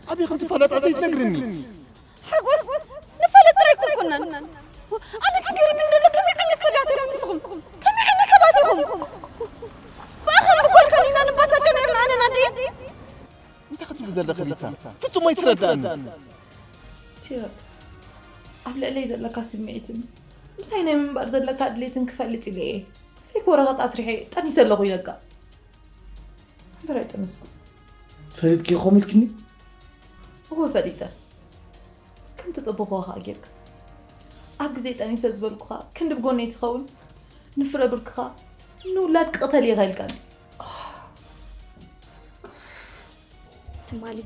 ኣበይ ከም ትፋለጣ ዘይትነግርኒ? ሓጎስ፣ ንፋለጥ ጥራይ ኣይኮንኩናን። ኣነ ክገርም እንደሎ ከመይ ዓይነት ሰብ እያ ትብሉ ንስኹም? ከመይ ዓይነት ሰባት ኢኹም? ብኣኻን ብጎልካን ኢና ንባሳጨው ነርና ኣነን ኣደይ። እንታይ ክትብሊ ዘለኺ ሪታ? ፍጹም ኣይትረዳእኒ። ቲረብ፣ ኣብ ልዕለይ ዘለካ ስምዒትን ምሳይ ናይ ምንባር ዘለካ ድሌትን ክፈልጥ ኢለ እየ ፌክ ወረቐት ኣስሪሐ ጠኒሰ ኣለኹ ኢለካ። እምበር ኣይጠነስኩ። ፈሊጥኪ ከምኡ ኢልክኒ? እወ ፈሊጠ። ከም ተጸበኹዋ ከኣ ጌርካ። ኣብ ግዜ ጠኒሰ ዝበልኩኻ ክንዲ ብጎነይ ትኸውን፣ ንፍረ ብርክኻ ንውላድ ክቕተል እየ ኢልካኒ። ትማሊ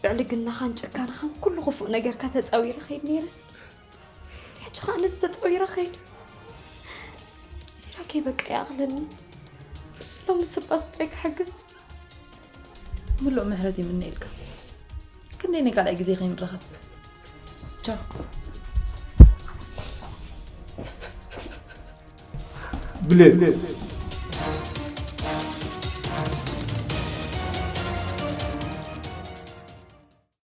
ብዕልግናኻን ጭካንኻን ኩሉ ክፉእ ነገርካ ተጻዊረ ከይድ ነይረ። ሕጂ ኸዓ ነዚ ተጻዊረ ከይድ። ሲራከይ በቃ ይኣኽለኒ። ሎሚ ስባስ ጥራይ ክሕግዝ። ምሉእ ምሕረት ይምነየልካ። ክንደይ ናይ ካልኣይ ግዜ ከይንራኸብ። ቻው። ብሌን፣